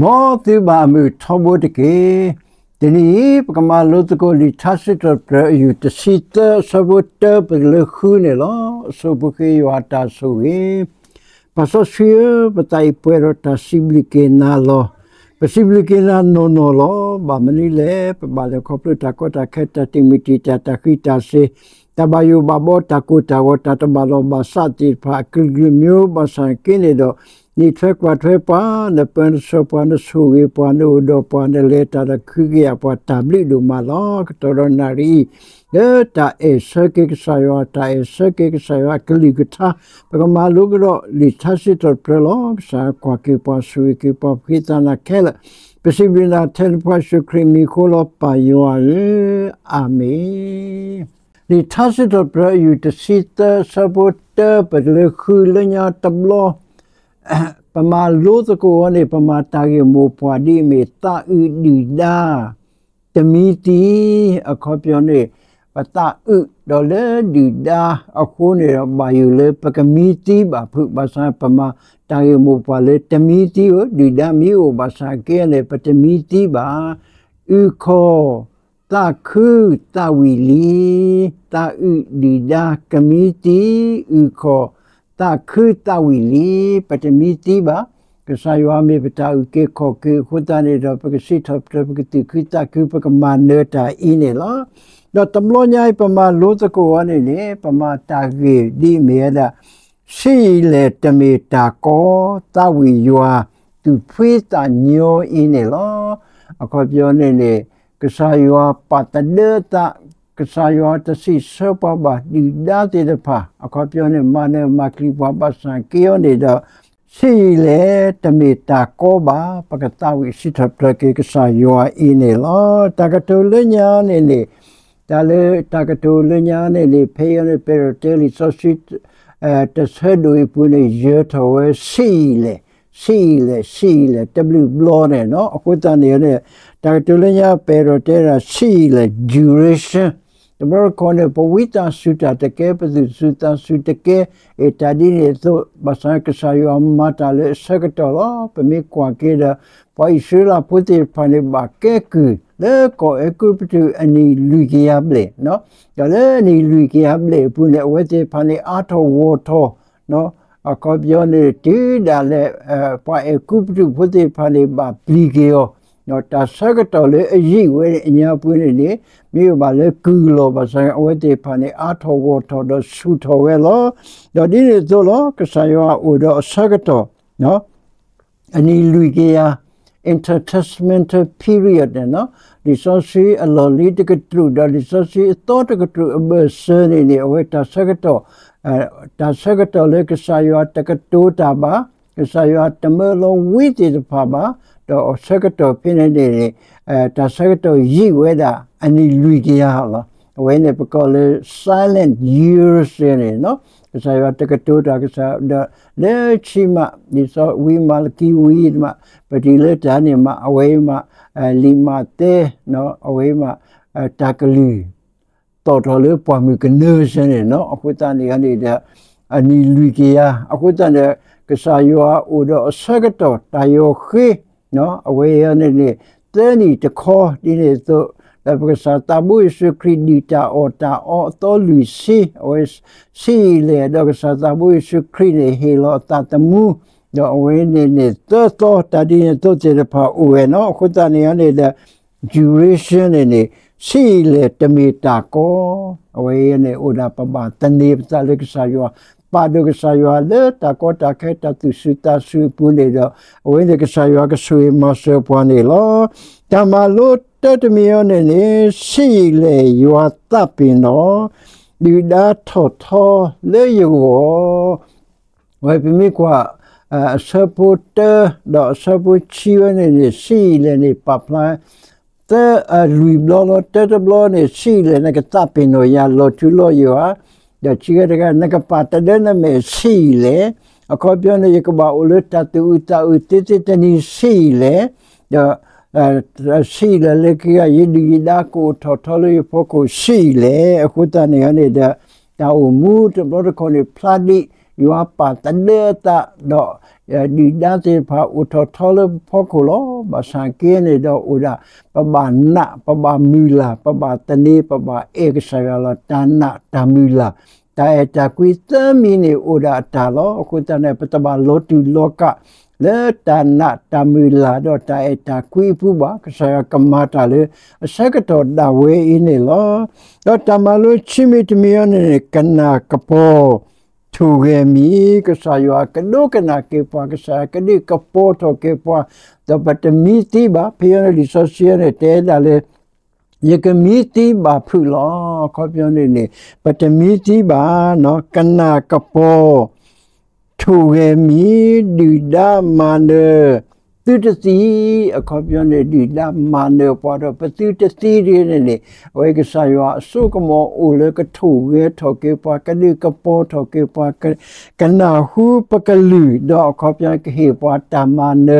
မ်သုဘၣ်အမုာ်ထီဘိတက့ၢ်. တနံၤအံၤ ပကမၤလိသကိးလံာ်ထါစံးထီၣ်ပတြၢၤအယူၢ်တဆံသၢ အဆၢဖိတၢ ပတုၤလၢဃုန့ၣ်လီၤ. အဆိပဃ့ယွၤအတၢ်ဆိၣ်ဂ့ၤ. ပၢ်စီဆှံဧၢ, ပသးအံၤပှဲၤဒီးတၢ်စံးဘျုးက့ၤနၤလီၤ. ပစံးဘျုးက့ၤနၤနီၢ်နီၢ်လီၤ. ဘၣ်မနုၤလဲၣ်, ပဘၣ်လဲၤခီဖျိတၢ်ကီတၢ်ခဲ တၢ်တံာ်မုၢ်တံာ်တာ် တၢ်ဃံးတၢ်စ့ၤ တၢ်ဘၣ်ယိၣ်ဘၣ်ဘီ တၢ်ကိၢ်တၢ်ဂီၤ တၢ်တဘၣ်လိာ်ဘၣ်စးသ့ၣ်တဖၣ် အကလုာ်ကလုာ်မ့ၢ် ဘၣ်ဆၣ်က့န့ၣ်ဒီး နံၣ်ထွဲကွၢ်ထွဲပှၤ, နပၢနဆှၢပှၤ, နဆိၣ်ဂ့ၤပှၤ, နအိၣ်ဒီးပှၤ, နလဲၤတၢ်ဒီးခုကယာ်ပှၤ တၢ်ဘျုးဒိၣ်မးလီၤ. ကတီၢ်ဒီးနၣ်ရံၣ်အံၤ လၢတၢ်အဲၣ်ဆၢက့ၤကစၢ်ယွၤ, တၢ်အဲၣ်ဆၢက့ၤကစၢ်ယွၤအကလုၢ်ကထါ, ပကမၤလိကဒီးလံာ်ထါစံးထီၣ်ပတြၢၤလီၤ. ကစၢ်ကွၢ်က့ၤပှၤ ဆိၣ်ဂ့ၤက့ၤပှၤ ပဃ့သးနၤခဲလၢာ်, ပစံးဘျုးနၤထဲနဖိယ့ၣ်ၡူးခရံာ်မံၤအဃိလီၤ ပၢ်ယွၤဧၢ, အၤမ့ၣ်. လံာ်ထါစံးထီၣ်ပတြၢၤအယူၢ်တဆံသၢ အဆၢဖိတၢ ပတုၤလၢဃု လၢညါတဘျီ ပမၤလိသကိးအီၤန့ၣ် ပမၤတၢ်ဂ့ၢ်မိၢ်ပှၢ်ဒ်အမ့ၢ် သးအုးဒုၣ်ဒါ တမံသံ, အခီပညီန့ၣ် ပသးအုးဒီးလၢဒုၣ်ဒါအဃိန့ၣ်ဒီး ဘၣ်ယိၣ်လၢပကမံသံဘၣ်ဖုး, ဘၣ်ဆၣ်ပမၤတၢ်ဂ့ၢ်မိၢ်ပှၢ်လၢတမံသံဧိၤ, ဒုၣ်ဒါမ့ၢ်အိၣ်ဘၣ်ဆၣ်က့န့ၣ် ပတမံသံဘၣ်. အုၣ်ခီၣ် သးခုသးဝံၣ်လံ, သးအုးဒုၣ်ဒါကမံသံ, အုၣ်ခီၣ် သးခုသးဝံၣ်လံ, ပတမံသံဘၣ်. ကစၢ်ယွၤမ့ၢ်ပတၢ်အုၣ်က့ၤခီၣ်က့ၤအဃိသတးန့ၣ်ဒီး ပကစံးထီၣ်ပတြၢၤ ပကသူၣ်ခုသးခု ပကမၤနၢၤတၢ်အံၤန့ၣ်လီၤ. ဒီးတဘျီညါအံၤ ပမၤလိသကိးအီၤန့ၣ်န့ၣ် ပမၤတၢ်ဂ့ၢ်ဒ်အမ့ၢ်ဝဲဒၣ် ဆံးယံာ်လဲၣ်တမ့ၢ်တၢ်ကီ, သးဝံၣ်ယွၤသူၣ်ဖှံသးညီအံၤန့ၣ်လီၤ. အခီပညီန့ၣ်န့ၣ် ကစၢ်ယွၤပာ်သဒၢသး, ကစၢ်ယွၤတစံးဆၢပှၤဘၣ်ဒုၣ်ဒါသ့ၣ်တဖၣ်, အခီပညီန့ၣ် မၤနၢၤမၤချံးပှၤဘၣ်ဆၣ်က့အီၤန့ၣ်ဒီး ဆံးယံာ်လဲၣ်တမ့ၢ်တၢ်ကီဘၣ်. ပကသးဝံၣ်စံးထီၣ်ပတြၢၤက့ၤကစၢ်ယွၤအံၤန့ၣ်လီၤ. တၢ်ကတိၤလၢညါန့ၣ်န့ၣ်, တၢ်လၢတၢ်ကတိၤလၢညါန့ၣ်န့ၣ် ဖဲအံၤန့ၣ် ပအဲၣ်ဒိးတဲလံာ်စီဆှံ တဆၢဒိၣ်အံၤပူၤန့ၣ် ယၢၤထီၣ်ဝဲ ဆံးယံာ်လဲၣ်, ဆံးယံာ်လဲၣ်, ဆံးယံာ်လဲၣ် တဘျုးဘျီန့ၣ်လီၤ. အဃိသတးန့ၣ်န့ၣ် တၢ်ကတိၤလၢညါ ပအဲၣ်ဒိးတဲဒၣ် ဆံးယံာ်လဲၣ် duration တဘျီတခီန့ၣ် ပဝံသးစူၤတၢ်တကဲ, ပသူၣ်စူၤသးစူၤတကဲ, အတၢ်ဒ်န့ၣ်အသိး ဘၣ်ဆၣ်ကစၢ်ယွၤမၤတၢ်လၢအဆၢကတီၢ်လီၤ. ပမ့ၢ်ကွၢ်က့ၤဒီး ပှၤအံၣ်စရ့လးဖိသ့ၣ်တဖၣ်န့ၣ် ဘၣ်ကဲကုၢ်လၢကီၢ်အဲၤကူပတူးအနံၣ်လွံၢ်ကယၤဘျဲၣ်, ဒီးလၢအနံၣ်လွံၢ်ကယၤဘျဲၣ်အပူၤန့ၣ် အဝဲသ့ၣ်တဖၣ်န့ၣ် အါထီၣ်ဂီၢ်ထီၣ် အခီပညီန့ၣ် တုၤဒၣ်လဲာ် ပှၤအဲၤကူပတူးဖိသ့ၣ်တဖၣ်န့ၣ် ဘၣ်ပျံၤက့ၤအီၤ, တၢ်ဆၢကတီၢ်လၢအယံာ်ဝဲအညါပူၤန့ၣ်န့ၣ် မ့ၢ်အိၣ်ဘၣ်လၢကုၢ်လီၤ. ဘၣ်ဆၣ်အဝဲသ့ၣ်တဖၣ်န့ၣ် အါထီၣ်ဂီၢ်ထီၣ်ဒီးဆူၣ်ထီၣ်ဝဲလီၤ. ဒီးဒ်န့ၣ်အသိးလီၤ. ကစၢ်ယွၤအိၣ်ဒီးအဆၢကတီၢ် အနံၣ်လွံၢ်ကယၤ intertestamental period န့ၣ်လီၤ. လံာ်စီဆှံအလီၢ်လံၤတကတြူၢ် ဒီးလံာ်စီဆှံအသီတကတြူၢ်အဘၢၣ်စၢၤန့ၣ်န့ၣ် အဝဲတၢ်ဆၢကတီၢ်, တၢ်ဆၢကတီၢ်လၢကစၢ်ယွၤတကတိၤတၢ်ဘၣ်, ကစၢ်ယွၤတမၢလီၤဝံသ့ၣ်တဖၣ်ဘၣ်, ဒီးအဆၢကတီၢ်ဖဲန့ၣ်န့ၣ်န့ၣ် တၢ်ဆၢကတီၢ်ယံာ်ဝဲဒၣ်အနံၣ်လွံၢ်ကယၤလီၤ. အဝဲန့ၣ်ပကိးလၢ silent years န့ၣ်လီၤ. ကစၢ်ယွၤတကတိၤတၢ် ကစၢ်ဒီး လၢဆံးမး ဒ်သိးဝံမၤလကံဝံမး ပတုၤလၢတၢ်န့ၣ်မး အဝဲမး လံာ်မးသဲ အဝဲမး တၢ်ကလုၢ် သီၣ်ထီၣ်လၢပှၢ်မုၢ်ကနၢစ့ၢ်န့ၣ်လီၤ. အဃိသတးန့ၣ်န့ၣ်ဒီး အနံၣ်လွံၢ်ကယၤ အဃိသတးန့ၣ် ကစၢ်ယွၤအိၣ်ဒီးအဆၢကတီၢ် တၢ်ယီၤဃ့ အဝဲအံၤန့ၣ်န့ၣ် သၢနံၣ်တခီ ဒ်န့ၣ်အသိး ဒီးပကစၢ်သးဘိယ့ၣ်ၡူးခရံာ်ဒုၣ်တၢ်အီၣ်တၢ်အီအသီလွံၢ်ဆံ အဝဲ ဆံးယံာ်လဲၣ် ဒီးကစၢ်သးဘိယ့ၣ်ၡူးခရံာ်န့ၣ် ဟ့ၣ်လီၤအသးသမူ ဒီးအဝဲန့ၣ်န့ၣ် သၢသီ တၢ်ဒ်န့ၣ်အသိးသ့ၣ်တဖၣ်အိၣ်ဝဲလီၤ. အဃိသတးန့ၣ်န့ၣ်ဒီး duration န့ၣ်န့ၣ် ဆံးယံာ်လဲၣ်တမ့ၢ်တၢ်ကီ အဝဲအံၤန့ၣ် အိၣ်ဒၣ်ပဘၣ်သန့ၤပသးလၢကစၢ်ယွၤ ပာ်ဒိၣ်ကစၢ်ယွၤလၢတၢ်ကီတၢ်ခဲ တၢ်သူၣ်စူၤသးစူၤအပူၤန့ၣ်ဒီး အဝဲန့ၣ်ကစၢ်ယွၤကဆိၣ်ဂ့ၤမၤစၢၤပှၤန့ၣ်လီၤ. တၢ်မၤလိတၢတမံၤအံၤန့ၣ်န့ၣ် ဆံးယံာ်လဲၣ်ယွၤသးပ့ၤနီၣ် ဒုၣ်ဒါထီၣ်ထီလၢယဂီၢ် ဝဲပမ့ၢ်ကွၢ် အဆၢဖိတၢ ဒီးအဆၢဖိခံဝဲန့ၣ်န့ၣ် ဆံးယံာ်လဲၣ်န့ၣ် ပာ်ဖျါ သၢ လွံၢ်ဘျီလီၤ. တၢတဘျီန့ၣ် ဆံးယံာ်လဲၣ် နကသးပ့ၤနီၣ်ယၤ လီၤထူလီၤယိာ်ဧါ. ဒီးခံခါတခါ နကပာ်တဒၢနမဲာ် ဆံးယံာ်လဲၣ်. အခီပညီန့ၣ် ယကဘၣ်အိၣ်လၢတၢ်သူၣ်အုးသးအုးသ့သ့တနံၤ ဆံးယံာ်လဲၣ်. ဒီး ဆံးယံာ်လဲၣ်လၢခံဂၤ ယဒုၣ်ယဒါကအိၣ်ထီၣ်ထီလၢယဖီခိၣ် ဆံးယံာ်လဲၣ်. အဃိသတးန့ၣ်န့ၣ်ဒီး တၢ်အိၣ်မူတဘျီတခီၣ်န့ၣ် ဖျါဒ် ယွၤပာ်သဒၢအသးဒီး ဒုၣ်ဒါသ့ၣ်တဖၣ်အိၣ်ထီၣ်ထီလၢပဖီခိၣ်လီၤ. ဘၣ်ဆၣ်က့န့ၣ်ဒီးအိၣ်ဒၣ် ပဘၣ်နာ် ပဘၣ်မုၢ်လၢ် ပဘၣ်သန့ၤ ပဘၣ်အဲၣ်ကစၢ်ယွၤလီၤ. တၢ်နာ်တၢ်မုၢ်လၢ် တၢ်အဲၣ်တၢ်ကွံသၢမံၤန့ၣ်အိၣ်ဒၣ်အတၢ်လီၤ. အဃိသတးန့ၣ် ပတဘၣ်လီၤတူာ်လီၤကာ် လၢတၢ်နာ်တၢ်မုၢ်လၢ်ဒီးတၢ်အဲၣ်တၢ်ကွံအပူၤဘၣ်. ကစၢ်ယွၤကမၤတၢ်လၢအဆၢကတီၢ်ဒၣ်ဝဲအံၤန့ၣ်လီၤ. ဒီးတၢ်မၤလိခံမံၤတမံၤအံၤန့ၣ်န့ၣ် ကနၣ်ကပီၤ ထိၣ်ဂဲၤမံၤ, ကစၢ်ယွၤကဒိကနၣ်က့ၤပှၤ, ကစၢ်ယွၤကဒုးကပီၤထီၣ်က့ၤပှၤ, ဒီးပတမံသံဘၣ်. ဖဲအံၤန့ၣ်လံာ်စီဆှံန့ၣ် တဲဒၣ်လၢ ယကမံသံဘၣ်ဖုးလီၤ. အခီပညီန့ၣ်န့ၣ် ပတမံသံဘၣ်, ကနၣ်ကပီၤ ထိၣ်ဂဲၤမံၤ, ဒုၣ်ဒါမၤနၢၤ သုတသံ, အခီပညီန့ၣ် ဒုၣ်ဒါမၤနၢၤပှၤဒီး ပသုတသံဒ်န့ၣ်န့ၣ်, အဝဲကစၢ်ယွၤအစိကမီၤအိၣ်လၢကထိၣ်ဂဲၤထီၣ်က့ၤပှၤ, ကဒုးကပီၤထီၣ်က့ၤပှၤ, ကနၢ်ဟူပကလုၢ်, ဒီးအခီပညီကဟ့ၣ်ပှၤတၢ်မၤနၢၤ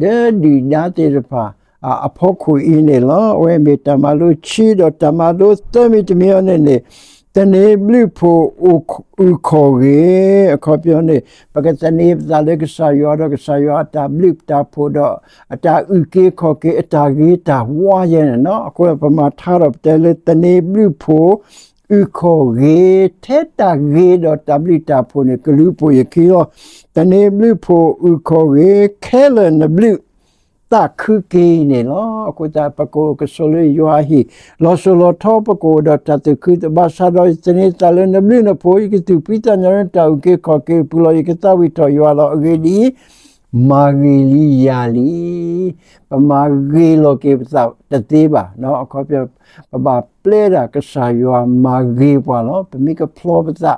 လၢဒုၣ်ဒါသ့ၣ်တဖၣ် အဖီခိၣ်အံၤန့ၣ်လီၤ. အဝဲမ့ၢ်တၢ်မၤလိခံဒီးတၢ်မၤလိသၢမံၤတမံၤအံၤန့ၣ်န့ၣ်, သန့ၤဘျုးဖှိၣ်အုၣ်ခီၣ်ဂ့ၤ, အခီပညီန့ၣ် ပကသန့ၤပသးလၢကစၢ်ယွၤဒီး ကစၢ်ယွၤအတၢ်ဘျုးတၢ်ဖှိၣ်ဒီး အတၢ်အုၣ်က့ၤခီၣ်က့ၤ အတၢ်ဂ့ၤတၢ်ဝါယဲန့ၣ်လီၤ. အဃိပမၤထါဒီးပတဲလၢသန့ၤဘျုးဖှိၣ် အုၣ်ခီၣ်ဂ့ၤ, ထဲတၢ်ဂ့ၤဒီးတၢ်ဘျုးတၢ်ဖှိၣ်န့ၣ် ကလူၤပိာ်ယခံလီၤ. သန့ၤဘျုးဖှိၣ်အုၣ်ခီၣ်ဂ့ၤ, ခဲလၢာ်နဘျုး သးခုက့ၤအံၤန့ၣ်လီၤ. အဃိသတး ပကအိၣ်ကဆိးလၢယွၤအဟံၣ်, လီၤစိၤလီၤထီ ပကအိၣ်ဒီးတၢ်သူၣ်ခုသးခု, ဘၣ်ဆၣ်ဒီးယသန့ၤသးလၢနဘျုးနဖှိၣ်, ယကသူၣ်ဖှံသးညီလၢနတၢ်အုၣ်က့ၤခီၣ်က့ၤအပူၤလီၤ. ယကသးဝံၣ်ထီၣ်ယွၤလီၤ. အဂ့ၢ်ဒ်အံၤ, မၤဂ့ၤလံယၤလံ. ပမၤဂ့ၤလီၤက့ၤပသးတသ့ဘၣ်. အခီပညီ ပဘၣ်ပျဲဒၣ်ကစၢ်ယွၤမၤဂ့ၤပှၤလီၤ. ပမ့ၢ်ကဖျီပသး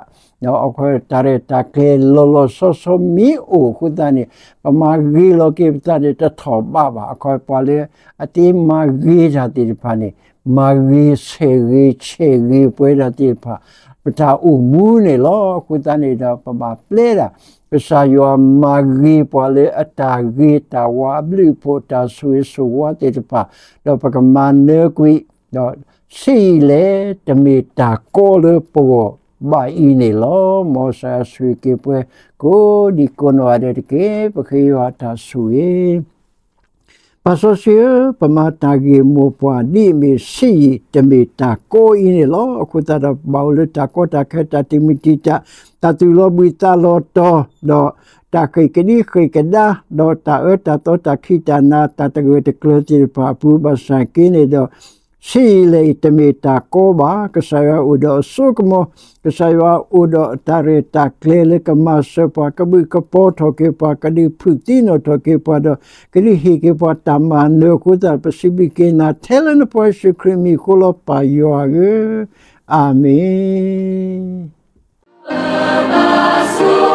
တၢ်ရဲၣ်တၢ်ကျဲၤလီၤလီၤဆီဆီမ့ၢ်အိၣ်အဃိသတးန့ၣ်, ပမၤဂ့ၤလီၤက့ၤပသးန့ၣ် တထီၣ်ဘးဘၣ်. အခီပညီ ပှၤလၢအသ့မၤဂ့ၤတၢ်သ့ၣ်တဖၣ်န့ၣ် မၤဂ့ၤဆဲးဂ့ၤဆဲးဂ့ၤပှဲၤတၢ်သ့ၣ်တဖၣ် ပတၢ်အိၣ်မူန့ၣ်လီၤ. အဃိသတးန့ၣ်ဒီး ပဘၣ်ပျဲဒၣ် ကစၢ်ယွၤမၤဂ့ၤပှၤလၢအတၢ်ဂ့ၤတၢ်ဝါအဘျုးအဖှိၣ် တၢ်ဆိၣ်ဂ့ၤဆိၣ်ဝါသ့ၣ်တဖၣ်, ဒီးပကမၤနၢၤကွံာ် ဒီးဆံးယံာ်လဲၣ် တမ့ၢ်တၢ်ကီလၢပဂီၢ်ဘၣ်အံၤန့ၣ်လီၤ. မ်ကစၢ်ယွၤဆိၣ်ဂ့ၤက့ၤပှၤ ကိးဒံကိးနီၢ်ဂၤဒဲးတက့ၢ်. ပဃ့ယွၤအတၢ်ဆိၣ်ဂ့ၤ ပၢ်စီဆှံဧၢ, ပမၤတၢ်ဂ့ၢ်မိၢ်ပှၢ်ဒ်အမ့ၢ်ဆံးယံာ် တမ့ၢ်တၢ်ကီအံၤန့ၣ်လီၤ. အဃိသတးဒီး ပဘၣ်အိၣ်လၢတၢ်ကီတၢ်ခဲ တၢ်တံာ်မုၢ်တံာ်တာ် တၢ်သူၣ်လီၤဘှံးသးလီၤတီၤ ဒီးတၢ်ဃ့ၢ်ကဒံဃ့ၢ်ကဒါ ဒီးတၢ်အၢတၢ်သီတၢ်ခံးတၢ်နၤ တၢ်တဂၢၢ်တကျၢၤသ့ၣ်တဖၣ်အပူၤ ဘၣ်ဆၣ်က့န့ၣ်ဒီး ဆံးယံာ်လဲၣ်အံၤ တမ့ၢ်တၢ်ကီဘၣ်. ကစၢ်ယွၤအိၣ်ဒီးအစိကမီၤ, ကစၢ်ယွၤအိၣ်ဒီးအတၢ်ရဲၣ်တၢ်ကျဲၤလၢကမၤစၢၤပှၤ, ကဘျုးကပီၤထီၣ်က့ၤပှၤ, ကဒုးဖုးသံနီၣ်ထီၣ်က့ၤပှၤဒီး ကဒုးဟ့ၣ်က့ၤပှၤတၢ်မၤနၢၤအဃိသတး ပစံးဘျုးက့ၤနၤ ထဲလၢနဖိယ့ၣ်ၡူးခရံာ်အမံၤအဃိလီၤ ပၢ်ယွၤဧၢ, အၤမ့ၣ်.